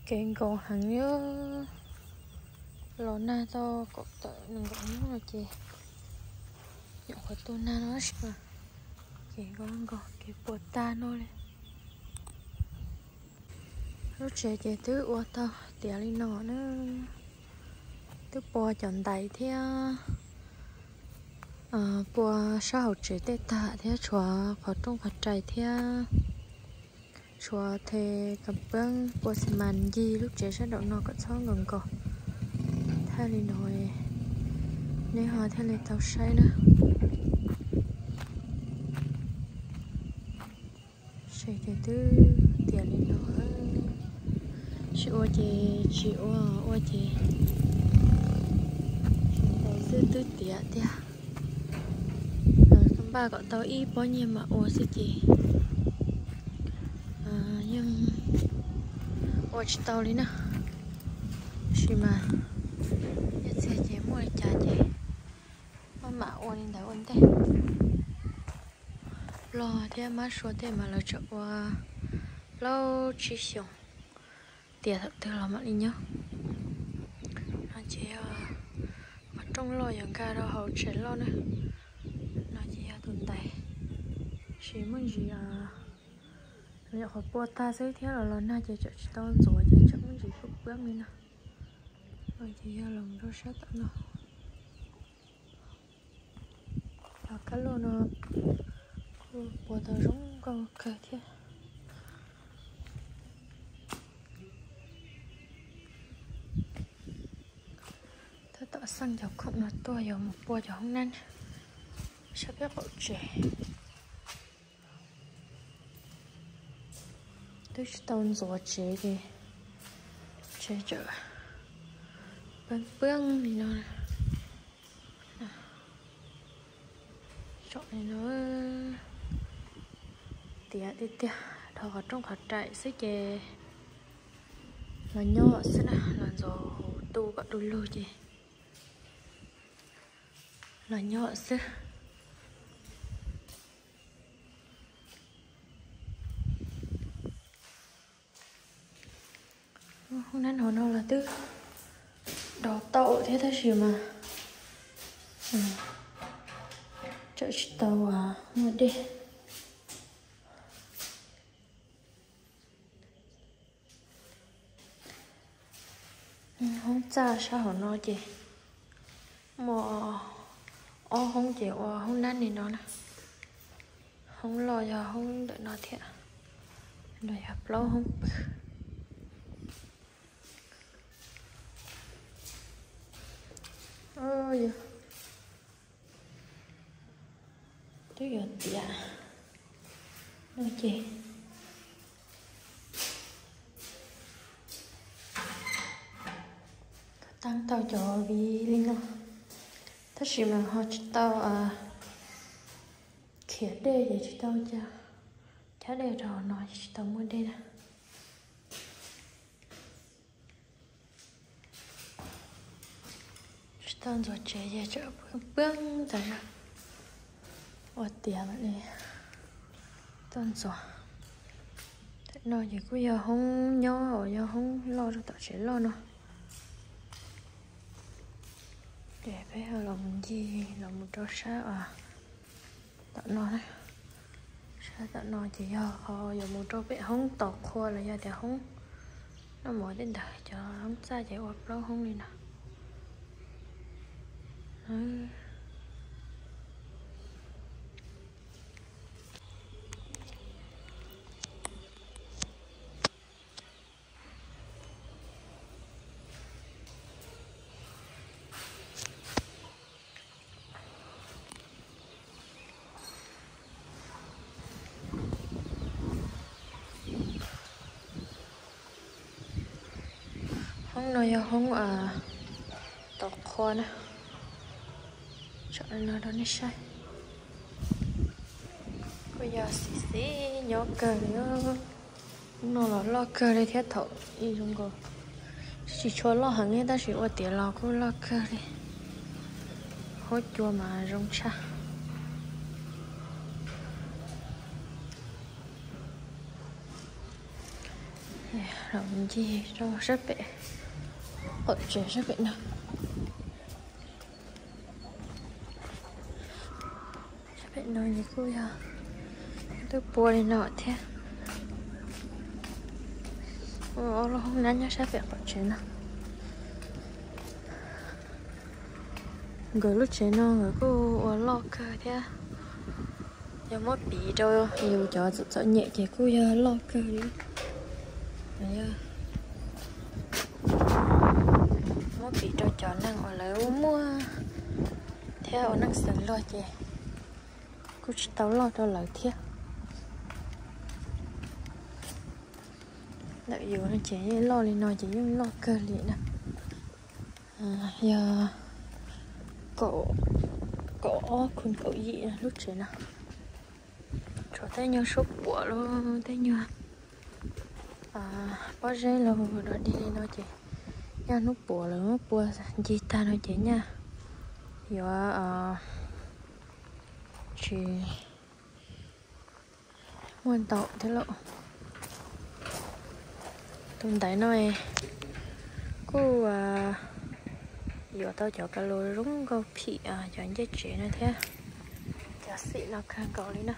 Kev nkaus heev li, los nag tau kaum tawm nees nkaum hnub no ces nyuam qhuav tu nag no tab sis mas kev nkaus nkaus kev puas tag no li. Lub tsev ces twb ua tau tiav li no na, twb pua cov ntais thiab, pua sab hauv tsev tej tag thiab tshuav qhov rooj qhov rais thiab tshuav the kas peeb pua xi mas ncig lub tsev sab nraum no kom txhob nkaus nkaus. Thaij li no neb ho thiaj li tau saib na. Tsev ces twb tiav li no, tsis ua ces tsis ua, ua ces tsis npau xwb twb tiav tiag. Npaj kom tau ib pob nyiaj mam ua xwb ces yeej ua tsis tau li na. Tab sis mas nyiaj txiag ces muaj li cas ces maj mam ua li ntawd ua ntej. Loj thiab mab sua tej mas lawv tseem ua plaub tsib xyoos tiav thaum twg los mam li nyob. No ces yog qhov rooj loj yuav nkag rau hauv tsev loj na. No ces yog tus ntais, sis muaj ntsis los yog qhov pua tag xwb thiab los los nag ces tseem tsis tau ntxuav ces tseem muaj ntsis pwb pwb li no. No ces yog los rau sab tom no. Cov kab lauj no kuj pua tau zoo nkauj kawg thiab. Tab tom xeej cov khoom no tuaj yuav mus pua cov hoob nab sab peb qaum tsev. Twb tsis tau ntxuav tsev ces tsev tseem pheej pheej li no. Tsom li no tiav tiag tiag, dhau qhov rooj qhov rais xwb ces los nyob xwb na, los ntxuav hauv tu kom du lug ces los nyob xwb. Hoob nab hauv no los twb do tau thiab tab sis mas tseem tsis tau muaj dej. Hoob txaj sab hauv no ces muaj ob hoob ces ua hoob nab li no na. Hoob loj yog hoob ntawm no thiab, no yog plaub hoob pw. Twb yuav tiav no ces taab tau cov viv li no, tab sis mas ho tsis tau khiav dej ces tsis tau ca, cab dej rau hauv no ces tsis tau muaj dej na. Tsis tau ntxuav tsev ces tseem pheej pheej tas zog. Ua tiav mam li tuaj ntxuav. Tam no ces kuj yog hoob nyob uas yog hoob loj rau tom tsev loj no. Ces peb los mus ncig los mus rau sab tom no na. Sab tom no ces yog qhov yuav mus rau pem hoob tos qhua los yog tias hoob noj mov tej ntawd. Cov hoob txaj ces ua plaub hoob li no. Hoob no yog hoob tos qhua na. Tsom no rau nej saib. Kuj yog xis xis nyob kawg li. Hoob no los loj kawg li thiab thaum ib zoo nkaus tsis tshua loj heev li tab sis ua tiav los kuj loj kawg li. Huab cua mas zoo tshaj. Rau ncig rau sab pem, qaum tsev sab pem no. Sab pem no ces kuj yog twb pua li no thiab. Ob lub hoob nab nyob sab pem qaum tsev no. Nkawd lub tsev no nkawd kuj ua loj kawg thiab. Yog muab piv rau yus cov txom txom nyem ces kuj yog loj kawg li. Muab piv rau cov neeg uas lawv muaj thiab ua neej xeem luag ces kuj tsis tau loj rau lawv thiab. Ntawm yus no ces yeej loj li no ces yeej loj kawg li na. Yog kaum ob khu kaum yim lub tsev no. Tshuav tej nyuag suab puam los tej nyuag pob zeb los dog dig li no ces nyaj hnub puas lawv muab pua ncig tag no ces nyaj yuav tsis muaj ntau thiab lauj. Tus ntaiv no kuj yuav tau cov ka lus zoo nkauj phim cov ncej tsev no thiab. Cov xim no kawg nkaus li na.